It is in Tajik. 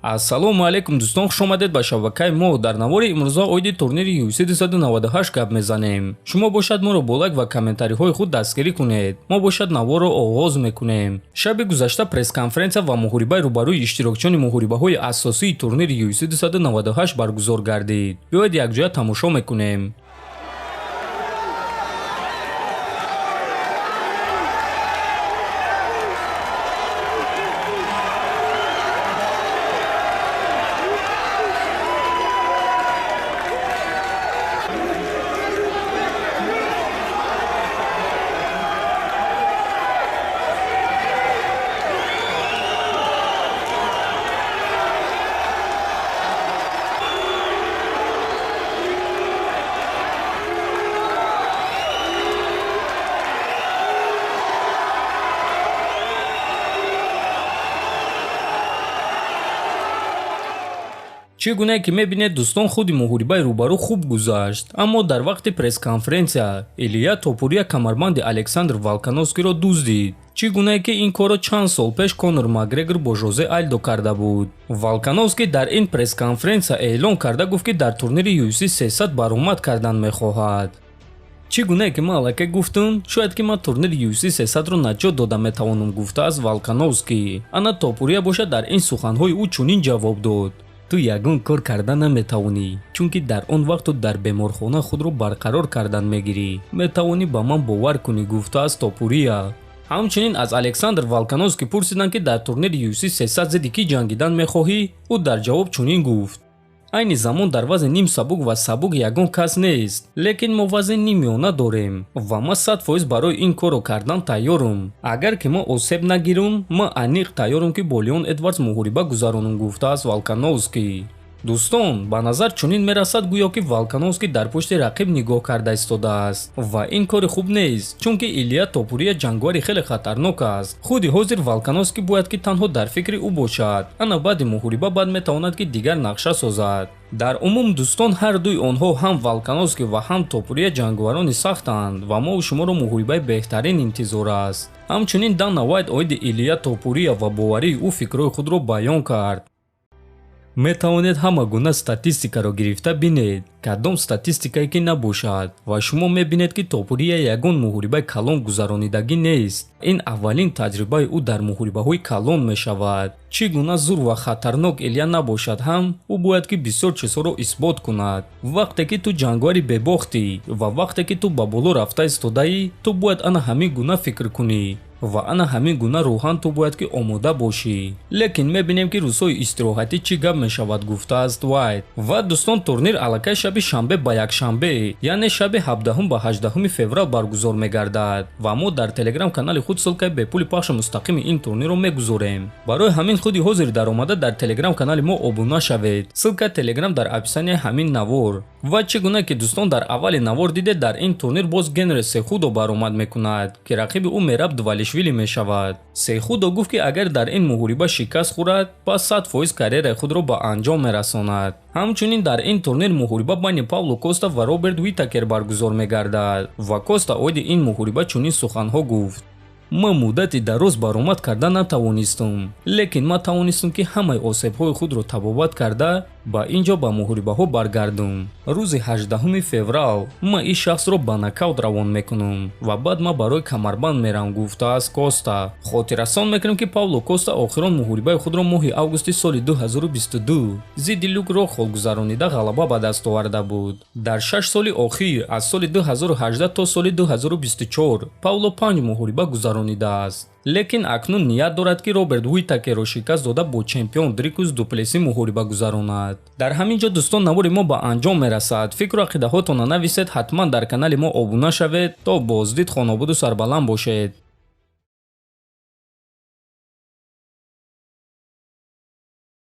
Ассалому алайкум, дӯстон, хуш омадед ба шабакаи мо. Дар навори имрӯза оиди турнири UFC 298 гап мезанем. Шумо бошад моро бо лайк ва комментариҳои худ дастгирӣ кунед. Мо бошад наворро оғоз мекунем. Шаби гузашта пресс-конференсия ва муҳорибаи рӯбарӯи иштирокчиёни муҳорибаҳои асосии турнири UFC 298 баргузор гардид. Биёед, якҷоя тамошо мекунем. Чӣ гунае ки мебинед, дӯстон, худи муҳорибаи рӯбарӯ хуб гузашт, аммо дар вақти пресс-конференсия Илия Топурия камарбанди Александр Волкановскиро дуздид, чӣ гунае ки ин корро чанд сол пеш Конор Макгрегор бо Жозе Альдо карда буд. Волкановский дар ин пресс-конференсия эълон карда гуфт, ки дар турнири UFC 300 баромад кардан мехоҳад. Чӣ гунае ки ман аллакай гуфтам, шояд ки ман турнири UFC 300-ро наҷот дода метавонам, гуфтааст Волкановский. Ана Топурия бошад дар ин суханҳои ӯ чунин ҷавоб дод: ту ягон кор карда наметавонӣ, чунки дар он вақт ту дар беморхона худро барқарор кардан мегирӣ. Метавонӣ ба ман бовар кунӣ, гуфтааст Топурия. Ҳамчунин аз Александр Волкановский пурсиданд, ки дар турнири UFC 300 зидди кӣ ҷангидан мехоҳӣ. Ӯ дар ҷавоб чунин гуфт: айни замон дар вазни ним сабук ва сабук ягон кас нест, лекин мо вазни ниммиёна дорем ва ман 100% барои ин корро кардан тайёрам. Агар ки ман осеб нагирам, ман аниқ тайёрам, ки бо Леон Эдвардс муҳориба гузаронам, гуфтааст Волкановский. Дӯстон, ба назар чунин мерасад, гӯё ки Волкановский дар пушти рақиб нигоҳ карда истодааст, ва ин кори хуб нест, чунки Илия Топурия ҷанговари хеле хатарнок аст. Худи ҳозир Волкановский бояд ки танҳо дар фикри ӯ бошад. Ана баъди муҳориба баъд метавонад, ки дигар нақша созад. Дар умум, дӯстон, ҳар дуи онҳо, ҳам Волкановский ва ҳам Топурия, ҷанговарони сахтанд ва мо шуморо муҳорибаи беҳтарин интизор аст. Ҳамчунин Дана Вайт оиди Илия Топурия ва боварии ӯ фикрҳои худро баён кард. Метавонед ҳама гуна статистикаро гирифта бинед, кадом статистикае ки набошад, ва шумо мебинед, ки Топурия ягон муҳорибаи калон гузаронидагӣ нест. Ин аввалин таҷрибаи ӯ дар муҳорибаҳои калон мешавад. Чӣ гуна зур ва хатарнок Илия набошад ҳам, ӯ бояд ки бисёр чизҳоро исбот кунад. Вақте ки ту ҷанговари бебохтӣ ва вақте ки ту ба боло рафта истодаӣ, ту бояд ана ҳамин гуна фикр кунӣ ва ана ҳамин гуна рӯҳан ту бояд ки омода бошӣ. Лекин мебинем, ки рӯзҳои истироҳатӣ чӣ гап мешавад, гуфтааст Вайт. Ва дӯстон, турнир аллакай шаби шанбе ба якшанбе, яъне шаби 17 ба 18 феврал баргузор мегардад ва мо дар телеграм канали худ ссылкаи бепули пахши мустақими ин турнирро мегузорем. Барои ҳамин худи ҳозир даромада дар телеграм канали мо обуна шавед. Ссылкаи телеграм дар описанияи ҳамин навор. Ва чӣ гуна ки, дӯстон, дар аввали навор дидед, дар ин турнир боз Генри Сехудо баромад мекунад, ки рақиби ӯ Мераб Двалишвили мешавад. Сехудо гуфт, ки агар дар ин муҳориба шикаст хӯрад, пас 100% карьераи худро ба анҷом мерасонад. Ҳамчунин дар ин турнир муҳориба байни Пауло Коста ва Роберт Уитакер баргузор мегардад ва Коста оиди ин муҳориба чунин суханҳо гуфт: ман муддати дароз баромад карда натавонистам, лекин ман тавонистам, ки ҳамаи осебҳои худро табобат карда, ба ин ҷо ба муҳорибаҳо баргардам. Рӯзи 18 феврал ман ин шахсро ба нокаут равон мекунам ва баъд ман барои камарбанд мерам, гуфтааст Коста. Хотиррасон мекунем, ки Пауло Коста охирон муҳорибаи худро моҳи августи соли 2022 зидди Люк Рокхол гузаронида, ғалаба ба даст оварда буд. Дар 6 соли охир, аз соли 2018 то соли 2024, Пауло панҷ муҳориба гузаронидааст, лекин акнун ният дорад, ки Роберт Уитакерро шикаст дода, бо чемпион Дрикус Дуплеси муҳориба гузаронад. Дар ҳамин ҷо, дӯстон, навори мо ба анҷом мерасад. Фикру ақидаҳотонро нависед, ҳатман дар канали мо обуна шавед. То боздид, хонободу сарбаланд бошед.